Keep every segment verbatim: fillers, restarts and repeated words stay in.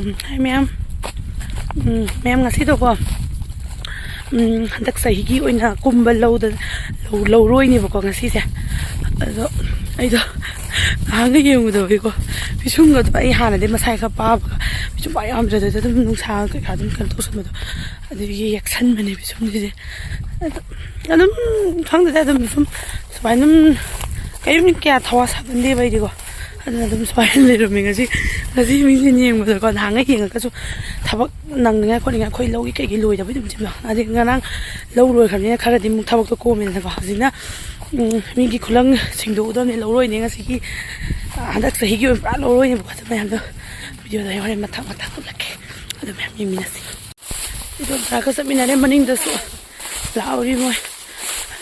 ꯎꯝ, ꯍꯥꯏ ꯃꯌꯥꯝ꯫ ꯎꯝ, ꯃꯌꯥꯝ, ꯉꯁꯤꯗꯣꯀꯣ, ꯎꯝ, ꯍꯟꯗꯛ ꯆꯍꯤꯒꯤ ꯑꯣꯏꯅ ꯀꯨꯝꯕ ꯂꯧꯗ, ꯂꯧ-, ꯂꯧꯔꯣꯏꯅꯦꯕꯀꯣ ꯉꯁꯤꯁꯦ꯫ ꯑꯗꯣ ꯑꯩꯗꯣ ꯅꯍꯥꯟꯒ ꯌꯦꯡꯉꯨꯗꯕꯒꯤꯀꯣ, ꯄꯤꯁꯨꯝꯒꯗꯣ ꯑꯩ ꯍꯥꯟꯅꯗꯤ ꯃꯁꯥꯏ ꯈꯔ ꯄꯥꯕꯒ ꯄꯤꯁꯨꯝ ꯄꯥ ꯌꯥꯝꯗ꯭ꯔꯗꯨꯗ ꯑꯗꯨꯝ ꯅꯨꯡꯁꯥ ꯀꯩꯀꯥ ꯑꯗꯨꯝ ꯀꯩꯅꯣ ꯇꯧꯁꯟꯕꯗꯣ, ꯑꯗꯨꯒꯤ ꯌꯦꯛꯁꯟꯕꯅꯦ ꯄꯤꯁꯨꯝꯁꯤꯗꯤ꯫ ꯑꯗꯣ ꯑꯗꯨꯝ ꯈꯪꯗꯦꯗ, ꯑꯗꯨꯝ ꯁꯨꯝ ꯁꯨꯃꯥꯏꯅ ꯑꯗꯨꯝ ꯀꯔꯤꯝ ꯀꯌꯥ ꯊꯋꯥ ꯁꯥꯒꯟꯗꯦꯕ ꯑꯩꯗꯤꯀꯣ꯫ ꯑꯗꯨꯅ ꯑꯗꯨꯝ ꯁꯨꯃꯥꯏꯅ ꯂꯩꯔꯝꯃꯦ ꯉꯁꯤ꯫ ꯉꯁꯤ ꯃꯤꯡꯁꯦꯜ ꯌꯦꯡꯕꯗꯀꯣ, ꯅꯍꯥꯟꯒꯩ ꯌꯦꯡꯉꯒꯁꯨ ꯊꯕꯛ ꯅꯪꯅꯤꯡꯉꯥꯏ ꯈꯣꯠꯅꯤꯡꯉꯥꯏ ꯑꯩꯈꯣꯏ ꯂꯧꯒꯤ ꯀꯩꯒꯤ ꯂꯣꯏꯗꯕꯩ ꯑꯗꯨꯝ ꯆꯤꯟꯕ꯫ ꯑꯗꯩ ꯉꯔꯥꯡ ꯂꯧ ꯂꯣꯏꯈ꯭ꯔꯕꯅꯤꯅ ꯈꯔꯗꯤ ꯑꯃꯨꯛ ꯊꯕꯛꯇꯣ ꯀꯣꯝꯃꯦꯗꯅꯀꯣ꯫ ꯍꯧꯖꯤꯛꯅ, ꯎꯝ, ꯃꯤꯒꯤ ꯈꯨꯂꯪ ꯁꯤꯡꯗꯣꯛꯎꯗꯕꯅꯦ, ꯂꯧꯔꯣꯏꯅꯦ ꯉꯁꯤꯒꯤ, ꯑ, ꯍꯟꯗꯛ ꯆꯍꯤꯒꯤ ꯑꯣꯏꯕ ꯄꯨꯔꯥ ꯂꯧꯔꯣꯏꯅꯦꯕꯀꯣ꯫ ꯑꯗꯨ ꯃꯌꯥꯝꯗꯣ ꯚꯤꯗꯤꯑꯣꯗ ꯑꯩ ꯍꯣꯔꯦꯟ ꯃꯊꯪ ꯃꯊꯪ ꯎꯠꯂꯛꯀꯦ꯫ ꯑꯗꯨ ꯃꯌꯥꯝ ꯌꯦꯡꯃꯤꯟꯅꯁꯤ꯫ ꯏꯗꯣꯝꯆꯥꯒ ꯆꯠꯃꯤꯟꯅꯔꯦ, ꯃꯅꯤꯡꯗꯁꯨ ꯂꯥꯛꯍꯧꯔꯤ ꯃꯣꯏ꯫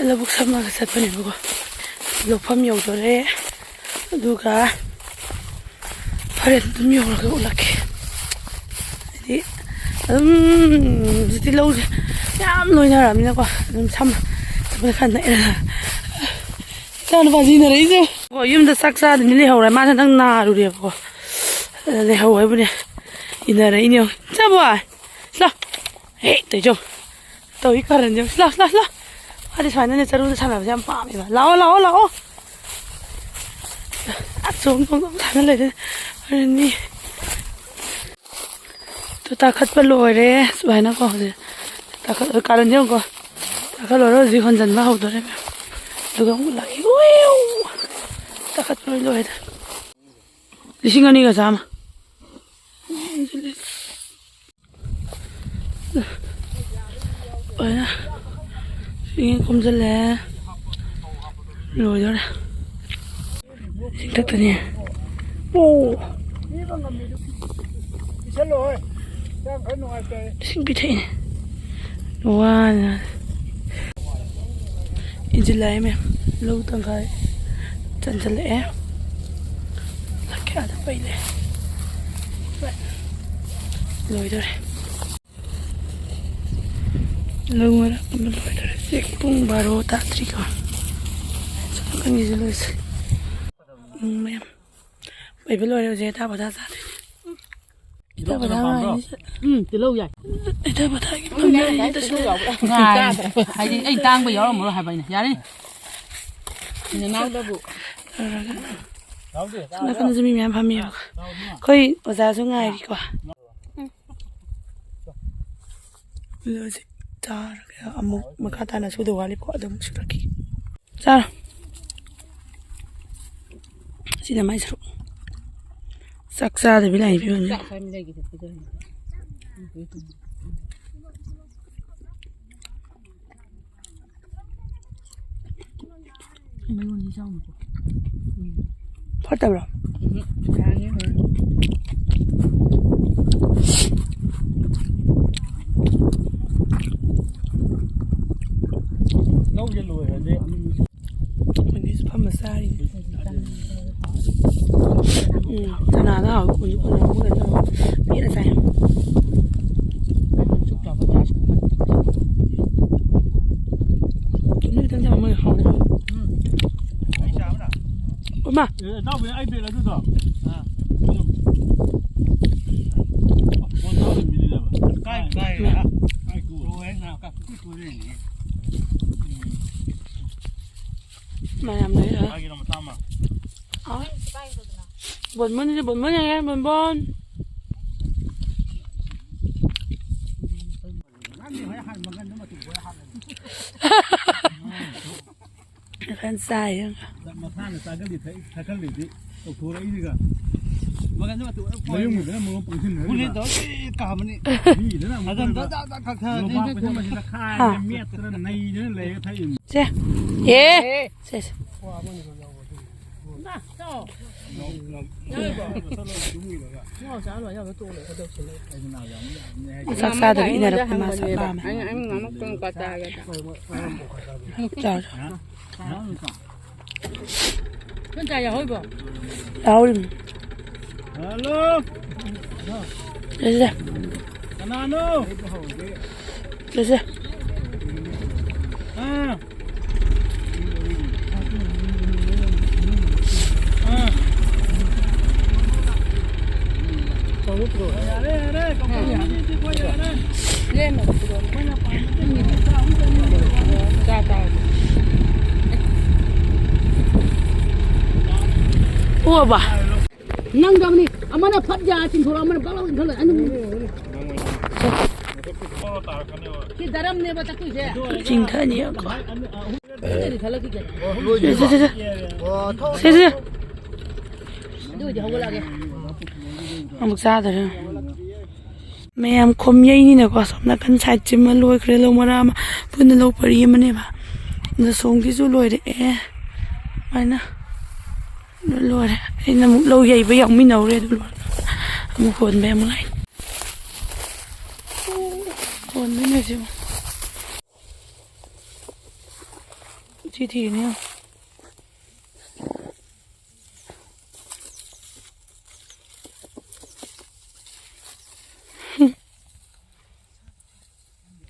ꯂꯧꯕꯨꯛ ꯁꯝꯃꯒ ꯆꯠꯄꯅꯦꯕꯀꯣ꯫ ꯂꯧꯐꯝ ꯌꯧꯗꯣꯔꯦ꯫ ꯑꯗꯨꯒ ꯍꯣꯔꯦꯟ ꯑꯗꯨꯝ ꯌꯧꯔꯒ ꯎꯠꯂꯛꯀꯦ꯫ ꯍꯥꯏꯗꯤ ꯑꯗꯨꯝ ꯍꯧꯖꯤꯛꯇꯤ ꯂꯧꯁꯦ ꯌꯥꯝ ꯂꯣꯏꯅꯔꯕꯅꯤꯅꯀꯣ, ꯑꯗꯨꯝ ꯁꯝꯃ ꯆꯠꯄꯗ ꯈꯔ ꯅꯛꯑꯦꯗꯅ꯫ ꯏꯆꯥꯅꯨꯄꯥꯁꯤ ꯏꯟꯅꯔꯛꯏꯁꯦ꯫ ꯀꯣ, ꯌꯨꯝꯗ ꯆꯥꯛ ꯆꯥꯗꯅꯤ ꯂꯩꯍꯧꯔꯦ꯫ ꯃꯥꯁꯦ ꯅꯪ ꯅꯥꯔꯨꯔꯦꯕꯀꯣ꯫ ꯑꯗ ꯂꯩꯍꯧ ꯍꯥꯏꯕꯨꯅꯦ꯫ ꯏꯟꯅꯔꯛꯏꯅꯦ ꯌꯦꯡꯉꯣ꯫ ꯆꯥꯕꯣꯏ! ꯁꯤꯂꯥꯎ! ꯍꯦ, ꯇꯧꯏ ꯆꯦ꯫ ꯇꯧꯏ ꯀꯔꯟꯁꯦ꯫ ꯁꯤꯂꯥꯎ, ꯁꯤꯂꯥꯎ, ꯁꯤꯂꯥꯎ! ꯃꯥꯗꯤ ꯁꯨꯃꯥꯏꯅꯅꯦ ꯆꯔꯨꯗ ꯁꯥꯟꯅꯕꯁꯦ ꯌꯥꯝ ꯄꯥꯝꯃꯦꯕ꯫ ꯂꯥꯛꯑꯣ, ꯂꯥꯛꯑꯣ, ꯂꯥꯛꯑꯣ! ꯑꯁ, ꯆꯣꯡ, ꯆꯣꯡ, ꯆꯣꯡ ꯁꯥꯟꯅ ꯂꯩꯗꯣꯏꯅꯦ꯫ ꯍꯣꯔꯦꯟ ꯃꯤ ꯇꯨ ꯇꯥꯈꯠꯄ ꯂꯣꯏꯔꯦ꯫ ꯁꯨꯃꯥꯏꯅꯀꯣ ꯍꯧꯖꯤꯛ ꯇꯥꯈꯠ-, ꯀꯥꯔꯟꯁꯦ ꯌꯦꯡꯉꯨꯀꯣ꯫ ꯇꯥꯈꯠ ꯂꯣꯏꯔꯦ, ꯍꯧꯖꯤꯛ ꯍꯣꯟꯖꯟꯕ ꯍꯧꯗꯣꯔꯦ ꯃꯌꯥꯝ꯫ ꯑꯗꯨꯒ ꯑꯃꯨꯛ ꯂꯥꯛꯏ꯫ ꯎꯏꯎ! ꯇꯥꯈꯠꯄ ꯂꯣꯏ ꯂꯣꯏꯔꯦ꯫ ꯂꯤꯁꯤꯡ ꯑꯅꯤꯒ ꯆꯥꯝꯃ꯫ ꯂꯣꯏꯅ ꯆꯤꯡ ꯀꯨꯝꯁꯤꯜꯂꯦ꯫ ꯂꯣꯏꯗꯣꯔꯦ꯫ ꯆꯤꯡꯊꯛꯇꯅꯦ꯫ ꯑꯣ! ꯏꯁꯤꯡ ꯄꯤꯊꯛꯏꯅꯦ꯫ ꯋꯥꯅ꯫ ꯏꯟꯁꯤꯜꯂꯛꯑꯦ ꯃꯌꯥꯝ꯫ ꯂꯧ ꯇꯪꯈꯥꯏ ꯆꯟꯁꯤꯜꯂꯛꯑꯦ꯫ ꯂꯛꯀꯦ ꯑꯥꯗ ꯄꯩ ꯂꯩ꯫ ꯂꯣꯏꯗꯣꯔꯦ꯫ ꯂꯧ ꯃꯔꯛ ꯑꯃ ꯂꯣꯏꯗꯣꯔꯦ꯫ ꯍꯧꯖꯤꯛ ꯄꯨꯡ ꯕꯥꯔꯣ ꯇꯥꯗ꯭ꯔꯤꯀꯣ꯫ ꯁꯣꯝ ꯅꯥꯀꯟꯒꯤꯁꯨ ꯂꯣꯏꯁꯤꯜꯂꯦ꯫ ꯎꯝ, ꯃꯌꯥꯝ꯫ ꯄꯩꯕ ꯂꯣꯏꯔꯦ ꯍꯧꯖꯤꯛ, ꯍꯩꯊꯥ ꯄꯣꯊꯥ ꯆꯥꯗꯣꯏꯅꯦ꯫ ꯏꯇꯥ ꯄꯊꯥ ꯉꯥꯏꯔꯤꯁꯦ꯫ ꯎꯝ, ꯇꯤꯜꯍꯧ ꯌꯥꯏ꯫ ꯏꯇꯥ ꯄꯊꯥꯒꯤ ꯐꯝꯅꯔꯤꯁꯤꯗꯁꯨ ꯉꯥꯏ꯫ ꯍꯥꯏꯗꯤ ꯑꯩ ꯇꯥꯡꯕ ꯌꯥꯎꯔꯝꯃꯔꯣꯏ ꯍꯥꯏꯕ ꯑꯩꯅ꯫ ꯌꯥꯔꯦ꯫ ꯅꯅꯥꯎꯗꯕꯨ꯫ ꯇꯧꯔꯒ꯫ ꯅꯥꯀꯟꯗꯁꯨ ꯃꯤ ꯃꯌꯥꯝ ꯐꯝꯃꯤꯕ꯫ ꯑꯩꯈꯣꯏ ꯑꯣꯖꯥꯁꯨ ꯉꯥꯏꯔꯤꯀꯣ꯫ ꯑꯗꯨ ꯍꯧꯖꯤꯛ ꯆꯥꯔꯒ ꯑꯃꯨꯛ ꯃꯈꯥ ꯇꯥꯅ ꯁꯨꯗꯧ ꯋꯥꯠꯂꯤꯀꯣ꯫ ꯑꯗꯨ ꯑꯃꯨꯛ ꯁꯨꯔꯛꯈꯤꯒꯦ꯫ ꯆꯥꯔꯣ꯫ ꯁꯤꯅ ꯃꯥꯏ ꯁꯔꯨꯛ꯫ ꯆꯥꯛ ꯆꯥꯗꯕꯤ ꯂꯥꯛꯏ ꯐꯤꯕꯝꯁꯦ꯫ ꯃꯌꯣꯟꯁꯤ ꯆꯥꯎꯅꯀꯣ꯫ ꯐꯠꯇꯕ꯭ꯔꯣ? ꯎꯝ, ꯌꯥꯅꯤ ꯍꯣꯏ꯫ ꯂꯧꯁꯦ ꯂꯣꯏꯔꯗꯤ꯫ ꯃꯤꯁꯨ ꯐꯝꯃ ꯆꯥꯔꯤꯅꯤ꯫ ꯎꯝ, ꯆꯅꯥꯗꯣ ꯍꯥꯎꯋꯤ꯫ ꯀꯨꯟꯁꯨ ꯀꯨꯟ ꯑꯃꯒ ꯇꯧꯔ ꯄꯦꯟꯅ ꯆꯥꯏ꯫ ꯆꯨꯞ ꯆꯥꯕ ꯆꯥꯁꯤ꯫ ꯆꯨꯞꯅ ꯈꯤꯇꯪ ꯆꯥꯕ ꯃꯣꯏ ꯍꯥꯎꯋꯦ꯫ ꯎꯝ꯫ ꯑꯩ ꯆꯥꯕꯅ꯫ ꯏꯃꯥ꯫ ꯑꯦ, ꯏꯇꯥꯎꯕꯤ, ꯑꯩ ꯕꯦꯒ ꯑꯗꯨꯗꯣ꯫ ꯑꯥ꯫ ꯐꯣꯟ ꯊꯥꯕ ꯃꯤꯅꯤꯅꯦꯕ꯫ ꯀꯥꯏ, ꯀꯥꯏ, ꯏꯃꯥ꯫ ꯀꯥꯏ ꯀꯨ? ꯂꯣꯏꯔꯦ ꯅꯥ, ꯀꯥꯏ ꯀꯨ ꯀꯨ ꯂꯩꯔꯤꯅꯦ꯫ ꯃꯌꯥꯝ ꯂꯩ, ꯍꯣꯏ꯫ ꯀꯥꯏꯒꯤꯅꯣ ꯃꯆꯥ ꯑꯃ? ꯍꯣꯏ꯫ ꯕꯣꯟꯕꯣꯟꯁꯦ ꯕꯣꯟꯕꯣꯟ ꯌꯦꯡꯉꯦ, ꯕꯣꯟꯕꯣꯟ꯫ ꯐꯖꯅ ꯆꯥꯏ, ꯌꯦꯡꯉꯣ꯫ ꯃꯁꯥꯅ ꯆꯥꯒꯜꯂꯤ ꯊꯛꯏ, ꯊꯛꯀꯜꯂꯤꯗꯤ ꯇꯧꯊꯣꯔꯛꯏꯁꯤꯒ꯫ ꯃꯌꯨꯝꯒꯤꯗꯅ ꯃꯔꯣꯟ ꯄꯪꯁꯤꯟꯅꯔꯤꯕ꯫ ꯃꯤꯒꯤꯗꯅ ꯑꯃꯨꯛ ꯗꯥꯛ ꯗꯥꯛ ꯈꯛ ꯊꯛꯑꯗꯤ ꯌꯣꯄꯥꯛ ꯄꯩꯁꯥ ꯃꯁꯤꯗ ꯈꯥꯏꯔꯦ, ꯍꯥ꯫ ꯃꯦꯠꯇꯅ ꯅꯩꯗꯅ ꯂꯩꯔꯒ ꯊꯛꯏꯅꯤ꯫ ꯁꯦ꯫ ꯑꯦ꯫ ꯁꯦ, ꯁꯦ꯫ ꯆꯥꯛ ꯆꯥꯗꯕꯤ ꯏꯟꯅꯔꯛꯄ ꯃꯥ ꯁꯛ ꯂꯥꯝꯃꯦ꯫ ꯑꯩꯅ, ꯑꯩꯅ ꯉꯥꯃꯛꯇꯣ ꯑꯃꯨꯛꯀ ꯆꯥꯒꯦ꯫ ꯆꯥꯔꯣ, ꯆꯥꯔꯣ꯫ ꯌꯥꯎꯔꯤꯕꯅꯤ꯫ ꯍꯜꯂꯣ꯫ ꯁꯦ, ꯁꯦ꯫ ꯀꯅꯥꯅꯣ? ꯁꯦ, ꯁꯦ꯫ ꯑꯥ꯫ ꯑꯥ꯫ ꯑꯣꯕ꯫ ꯅꯪꯗꯕꯅꯤ꯫ ꯑꯃꯅ ꯐꯠ ꯌꯥ ꯆꯤꯡꯊꯣꯔꯛ, ꯑꯃꯅ ꯄꯛ ꯂꯥꯎ ꯏꯟꯈꯠꯂꯛ꯫ ꯑꯅꯤ ꯁꯤ ꯗꯔꯝꯅꯦꯕ ꯆꯠꯇꯣꯏꯁꯦ꯫ ꯆꯤꯡꯊꯅꯤ ꯑꯀꯣ꯫ ꯁꯤ, ꯁꯤ, ꯁꯤ꯫ ꯁꯤ, ꯁꯤ, ꯁꯤ꯫ ꯑꯗꯨ ꯑꯣꯏꯗꯤ ꯍꯧꯒꯠꯂꯛꯑꯒꯦ꯫ ꯑꯃꯨꯛ ꯆꯥꯗꯣꯔꯦ꯫ ꯃꯌꯥꯝ ꯈꯣꯝ ꯌꯩꯅꯤꯅꯀꯣ, ꯑꯁꯣꯝ ꯅꯥꯀꯟ ꯁꯥꯏꯠꯁꯤꯃ ꯂꯣꯏꯈ꯭ꯔꯦ, ꯂꯧ ꯃꯔꯥ ꯑꯃ, ꯄꯨꯟꯅ ꯂꯧ ꯄꯔꯤ ꯑꯃꯅꯦꯕ꯫ ꯑꯗꯣ ꯁꯣꯝꯒꯤꯁꯨ ꯂꯣꯏꯔꯛꯑꯦ꯫ ꯑꯗꯨꯃꯥꯏꯅ ꯂꯣꯏꯔꯦ꯫ ꯑꯩꯅ ꯑꯃꯨꯛ ꯂꯧ ꯌꯩꯕ ꯌꯥꯎꯃꯤꯟꯅꯧꯔꯦ, ꯑꯗꯨ ꯂꯣꯏꯔꯒ ꯑꯃꯨꯛ ꯍꯣꯟꯕ ꯑꯃꯨꯛ ꯂꯥꯛꯏ꯫ ꯍꯣꯟꯗꯣꯏꯅꯦ ꯍꯧꯖꯤꯛ ꯑꯃꯨꯛ꯫ ꯁꯤ ꯊꯤꯔꯤꯅꯦ ꯌꯦꯡꯉꯣ꯫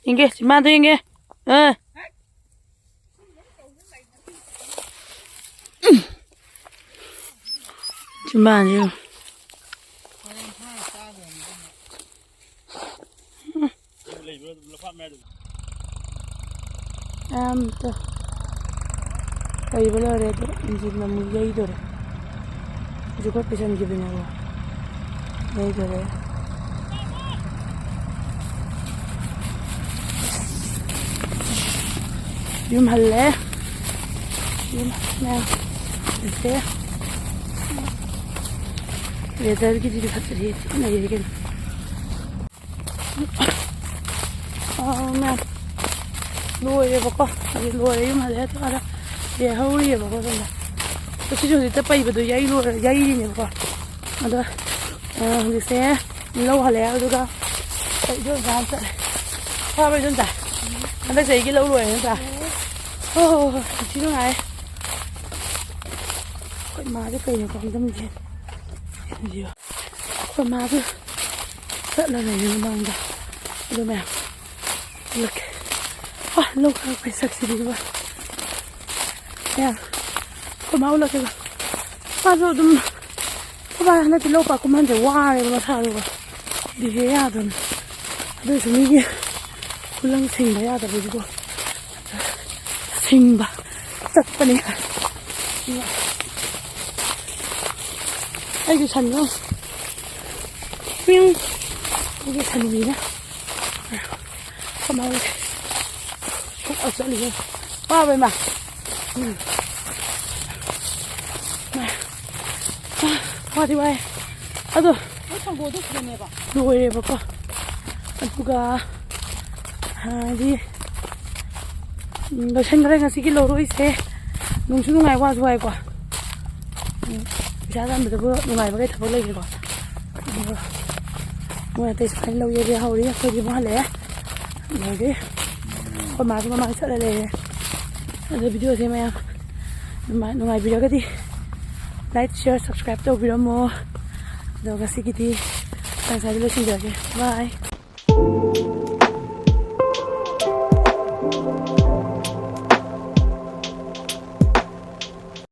ꯌꯦꯡꯒꯦ, ꯆꯤꯃꯥꯟꯗꯣ ꯌꯦꯡꯒꯦ꯫ ꯑ꯫ ꯆꯤꯃꯥꯟꯁꯦ ꯌꯦꯡꯉꯣ꯫ ꯑꯝꯇ ꯂꯩꯕ ꯂꯣꯏꯔꯦ, ꯑꯗꯣ ꯏꯟꯖꯤꯟ ꯑꯃꯨꯛ ꯌꯩꯗꯣꯔꯦ꯫ ꯍꯧꯖꯤꯛ ꯈꯔ ꯄꯤꯁꯟꯈꯤꯕꯅꯦꯕ, ꯌꯩꯗꯣꯔꯦ꯫ ꯌꯨꯝ ꯍꯜꯂꯦ꯫ ꯌꯨꯝ ꯍꯜꯂꯦ꯫ ꯍꯧꯖꯤꯛꯁꯦ weatherꯒꯤꯗꯤ ꯐꯖꯔꯤ, ꯊꯤ ꯅꯩꯔꯦ ꯀꯩꯅꯣ꯫ ꯑꯥ, ꯃꯌꯥꯝ ꯂꯣꯏꯔꯦꯕꯀꯣ꯫ ꯑꯗꯨ ꯂꯣꯏꯔꯦ, ꯌꯨꯝ ꯍꯜꯂꯦ꯫ ꯑꯗꯣ ꯑꯥꯗ ꯂꯩꯍꯧꯔꯤꯑꯕꯀꯣ ꯁꯣꯝꯗ꯫ ꯑꯗꯣ ꯁꯤꯁꯨ ꯍꯧꯖꯤꯛꯇ ꯄꯩꯕꯗꯣ ꯌꯩ ꯂꯣꯏꯔ-, ꯌꯩꯔꯤꯅꯦꯕꯀꯣ꯫ ꯑꯗꯣ, ꯑꯥ, ꯍꯧꯖꯤꯛꯁꯦ ꯂꯧ ꯍꯜꯂꯛꯑꯦ꯫ ꯑꯗꯨꯒ ꯏꯗꯣꯝꯆꯥ ꯑꯃ ꯆꯠꯂꯦ꯫ ꯐꯥꯕ꯭ꯔꯥ ꯏꯗꯣꯝꯆꯥ? ꯍꯟꯗꯛ ꯆꯍꯤꯒꯤ ꯂꯧ ꯂꯣꯏꯔꯦ ꯅꯠꯇ꯭ꯔꯥ? ꯍꯣ, ꯍꯣ, ꯍꯣ, ꯍꯣ꯫ ꯌꯥꯝ ꯊꯤ ꯅꯨꯡꯉꯥꯏ꯫ ꯑꯩꯈꯣꯏ ꯃꯥꯁꯦ ꯀꯩꯅꯣ ꯈꯪꯗꯝꯁꯦ꯫ ꯑꯩꯈꯣꯏ ꯃꯥꯁꯨ ꯆꯠꯂ ꯂꯩꯔꯦ ꯃꯃꯥꯡꯗ꯫ ꯑꯗꯨ ꯃꯌꯥꯝ ꯎꯠꯂꯛꯀꯦ꯫ ꯑ, ꯂꯧ ꯈꯥꯎꯕꯩ ꯁꯛꯁꯤꯗꯤꯕ꯫ ꯃꯌꯥꯝ, ꯑꯩꯈꯣꯏ ꯃꯥ ꯎꯠꯂꯛꯀꯦꯕ꯫ ꯃꯥꯁꯨ ꯑꯗꯨꯝ ꯍꯟꯗꯛꯇꯤ ꯂꯧ ꯄꯥꯛ ꯀꯨꯝꯍꯟꯗ꯭ꯔꯦ, ꯋꯥꯔꯦꯕ ꯃꯁꯥꯗꯨꯒ꯫ ꯗꯤꯍꯦ ꯌꯥꯗꯕꯅꯤ꯫ ꯑꯗꯨꯏꯁꯨ ꯃꯤꯒꯤ ꯈꯨꯂꯪ ꯁꯤꯡꯕ ꯌꯥꯗꯕꯒꯤꯀꯣ꯫ ꯁꯤꯡꯕ ꯆꯠꯄꯅꯤ꯫ ꯑꯩꯒꯤ ꯁꯟꯗꯣ꯫ ꯄꯤꯡ꯫ ꯑꯩꯒꯤ ꯁꯟꯕꯤꯅ꯫ ꯀꯃꯥꯏꯅ ꯊꯣꯛꯑ ꯆꯠꯂꯤꯒꯦ? ꯋꯥꯕ ꯏꯃꯥ꯫ ꯎꯝ꯫ ꯏꯃꯥ꯫ ꯑꯥ, ꯋꯥꯗꯤ ꯋꯥꯏ꯫ ꯑꯗꯣ ꯅꯣꯏ ꯁꯪꯒꯣꯏꯗꯣ ꯁꯤꯗꯅꯦꯕ? ꯂꯣꯏꯔꯦꯕꯀꯣ꯫ ꯑꯗꯨꯒ ꯍꯥꯏꯗꯤ, ꯎꯝ, ꯂꯣꯏꯁꯟꯈ꯭ꯔꯦ ꯉꯁꯤꯒꯤ ꯂꯧꯔꯣꯏꯁꯦ꯫ ꯅꯨꯡꯁꯨ ꯅꯨꯡꯉꯥꯏ, ꯋꯥꯁꯨ ꯋꯥꯏꯀꯣ꯫ ꯎꯝ, ꯄꯩꯁꯥ ꯇꯥꯟꯕꯗꯕꯨ ꯅꯨꯡꯉꯥꯏꯕ ꯀꯩ ꯊꯕꯛ ꯂꯩꯒꯦꯀꯣ? ꯑꯗꯨꯒ ꯃꯣꯏ ꯑꯇꯩ ꯁꯨꯃꯥꯏꯅ ꯂꯧ ꯌꯩꯕ ꯍꯧꯔꯤ꯫ ꯑꯩꯈꯣꯏꯗꯤ ꯑꯃꯨꯛ ꯍꯜꯂꯛꯑꯦ꯫ ꯑꯗꯒꯤ ꯑꯩꯈꯣꯏ ꯃꯥꯁꯨ ꯃꯃꯥꯡ ꯆꯠꯂ ꯂꯩꯔꯦ꯫ ꯑꯗꯣ ꯚꯤꯗꯤꯑꯣꯁꯦ ꯃꯌꯥꯝ ꯅꯨꯡꯉꯥꯏ-, ꯅꯨꯡꯉꯥꯏꯕꯤꯔꯒꯗꯤ like, share, subscribe ꯇꯧꯕꯤꯔꯝꯃꯣ꯫ ꯑꯗꯣ ꯉꯁꯤꯒꯤꯗꯤ ꯁ꯭ꯋꯥꯏꯗ ꯂꯣꯏꯁꯤꯟꯖꯔꯒꯦ꯫ Bye꯫